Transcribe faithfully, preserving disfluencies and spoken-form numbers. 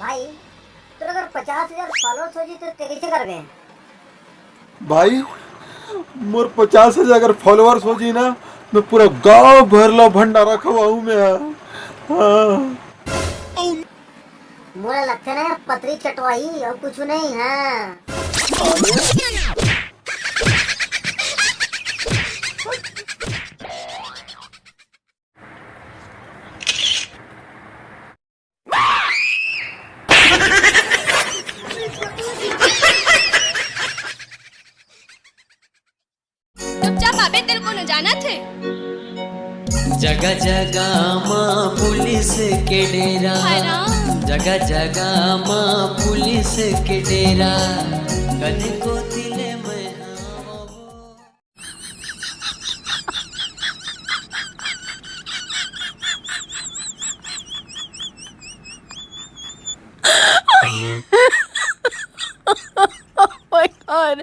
भाई, तोर अगर पचास हजार फॉलोअर्स हो जी तो ते कैसे करबे? भाई, मोर पचास हजार अगर फॉलोअर्स हो जी ना, मैं पूरा गांव भर ला भंडारा खवाऊ मैं। हाँ। मोला लगथे ना यार, पतरी चटवाही और कुछ नहीं है। चुपचाप आबे, तेल कोनो जानत हे? जगह जगह मा पुलिस के डेरा। हाय राम। जगह जगह मा पुलिस के डेरा। कने कोती ले मैं Oh my God.